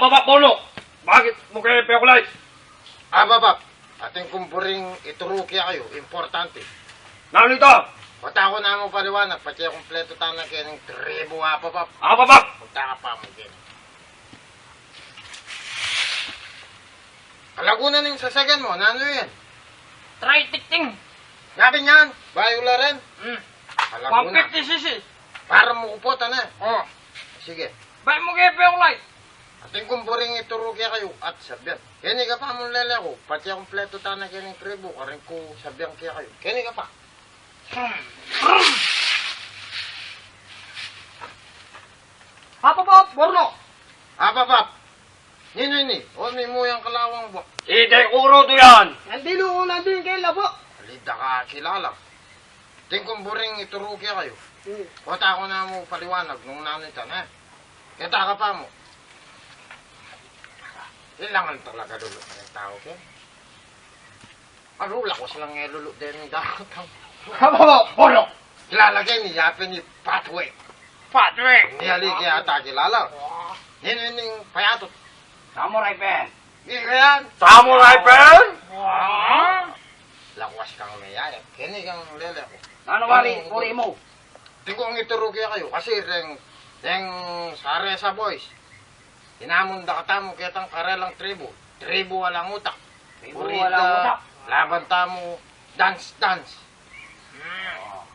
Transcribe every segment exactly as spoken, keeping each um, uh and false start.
Papa Polo, bakit mu ke pekulay? Ah, Papa, atin kung buring ituru kekayu, importante. Nanu ita? Pati aku na mu paliwanag, pati kumpleto tana keng tribu, ah, Papa. Ah, Papa. Punta ka pa mu keng Kalagunan ning sasakyan mu, nanu yan? Triticting. Sabi niyan, bayu la rin. Hmm. Kalagunan. One fifty C C. Para mu kupotan, eh. Oh. Sige. Bay mu ke pekulay. Atin kung buring ituru kekayu at sabyan. Keni ka pa mu lele ku, pati kumpleto tana keng tribu, karin ku sabyan kekayu. Keni ka pa. Apapap, Borno. Apapap. Ninu ini? O, mimu yang kalawang ba? Ide kuro tu yan. Nandin o, nandin keng labo. Alida ka kilala. Atin kung buring ituru kekayu. Hmm. Pati aku na mu paliwanag nung nanu ita, ne? Keta ka pa mu. Ilangan talaga dulu ng tau ke. Aru, lawas lang e lulu deni dakot. Abo, Polo! Kilala ke ni, yape ni Patwe. Patwe! Ni ali ke ata kilala. Ninu ining payatut? Samurai pen. Ni kayan? Samurai pen? Lawas kang meyayat. Keni kang lele ku. Nanu wari, puri mu? Atin kung ituru kekayu. Kasi reng, reng Saresa Boys. Inamun da katamu ketang karelang tribu. Tribu alang utak. Tribu alang utak. Laban tamu, dance, dance. Hmm.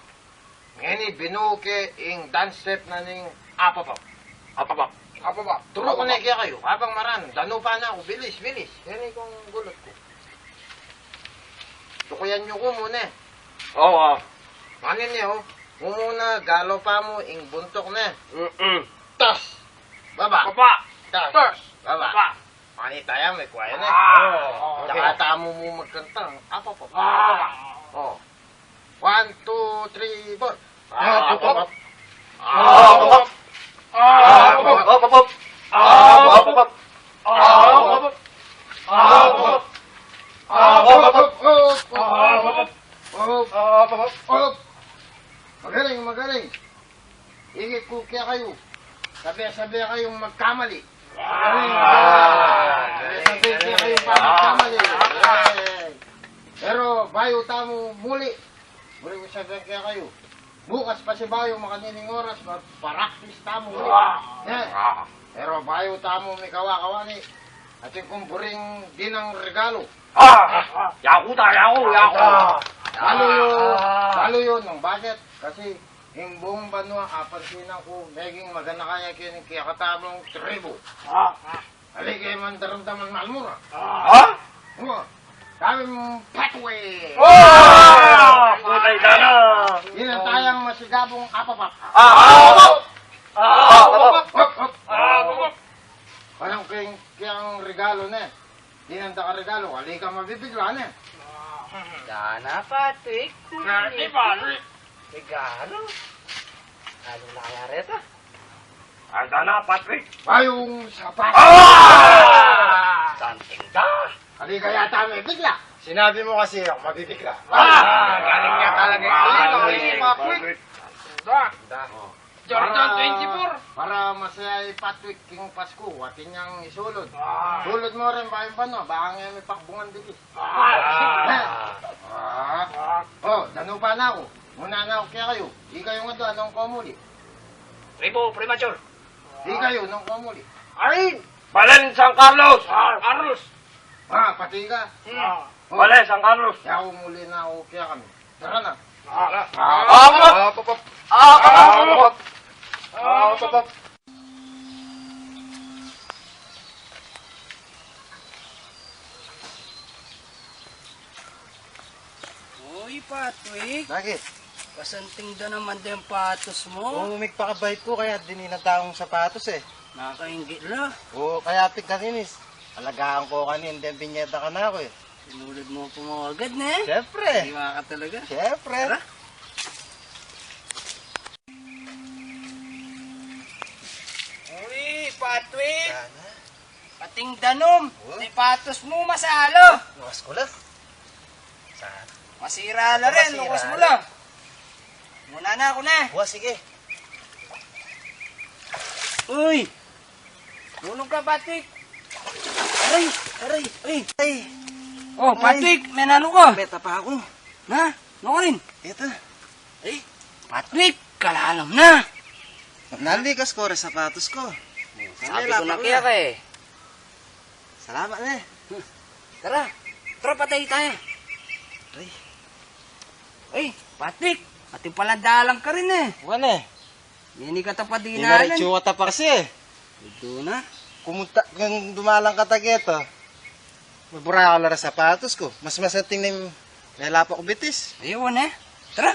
Ngeni binu ke ing dance step na ning apapap. Apapap. Apapap. Turu ku ne kekayu, abang maran, danupan na ku, bilis, bilis. Ngeni kung gulut ku. Tukuyan yu ku mu, ne? Oo, ah. Manin ne, o. Mumuna, galopa mu ing buntuk, ne? Mm-mm. Tas. Baba. Baba. Tas. Tas. Baba. Baba. Manita yang me kuaya, ne? Ah, okay. Saka tamu mu magkantang apapap. Ah. O. One, two, three, four. Apapap. Apapap. Apapap. Apapap. Magaling, magaling. Ikit ku kekayu. Sabi-sabi kayung magkamali. Magaling. Sabi-sabi kekayung pamagkamali. Pero bayu tamu muli, buri ku sabian kekayu, bukas pasibayu makanining oras, magparaktis tamu muli. Pero bayu tamu mikawa-kawani, atin kung buring dinang regalu. Ah! Yaku ta, yaku, yaku. Balu yu, balu yu nung bakit? Kasi ing buung banua apansinan ku, meging maganaka ya keni king kekatamung tribu. Ali ke man daramdaman malmura. Ha? Sabi mung patwe. Putay ka na. Ini tayang masigabung apapap. Apapap. Apapap. Parang keng, keng regalo ne. Dinan da ka regalo, ali ka mabibigla ne. Dana, Patrick. Regalo. Ano na kaya reta? Ay, dana, Patrick. Bayung sapatos. Ah! Santing da. Ali ka yata mabibigla. Sinabi mo kasi ako mabibigla. Ah! Galing niya talaga. Galing, galing, Patrick. Da. Jordan twenty-four. Para masaya i Patrick king Pasku, atin yang isulud. Sulud mu rin, bayung banua, bang e mi pakbungan dili. O, danupan na ku. Muna na ku kekayu. Ikayu nga do, nanu ku muli? Tribu premature. Ikayu, nanu ku muli? Arin! Balen San Carlos! Carlos! Ah, pati ka? Balen San Carlos! Yaku muli na ku kekami. Tara na. Apapap. Apapap. Apapap. Uy, Patrick. Bakit? Kasanting da naman deng patos mu. Oo, migpakabait ku, kaya dinan da kung sapatos e. Nakainggit la. Oo, kaya pigkaninis. Alagaan ku kanin, deng binyeta kanaku e. Sinulud mu pa mu agad, ne? Siyempre. Diwa ka talaga. Siyempre. Tara. Uy, Patrick. Sana. Pating danum. Oh? Ni patos mu masalo. Luwas ku la. Sana. Masira la rin, luwas mu la. Muna na ku ne. Wa, sige. Uy! Tulog ka, Patrick. Aray! Aray! Ay! Ay! O, Patrick, menanu ka? Meta pa aku. Na? Nukarin? Ita. Ay, Patrick, kalalam na. Nalikas ku reng sapatos ku. Sabi ku na keka e. Salamat ne. Tara, tara, patay tamu. Ay. Ay, Patrick, atin palang dalan karin e. Wa ne. Mini ka ta pa dinalan. Dinaritsu ka ta pa kasi e. Ito na. Kumunta, kung dumalan ka ta keto. Mabura ka la reng sapatos ku. Mas masanting ne, mela pa ku bitis. Ayun e. Tara.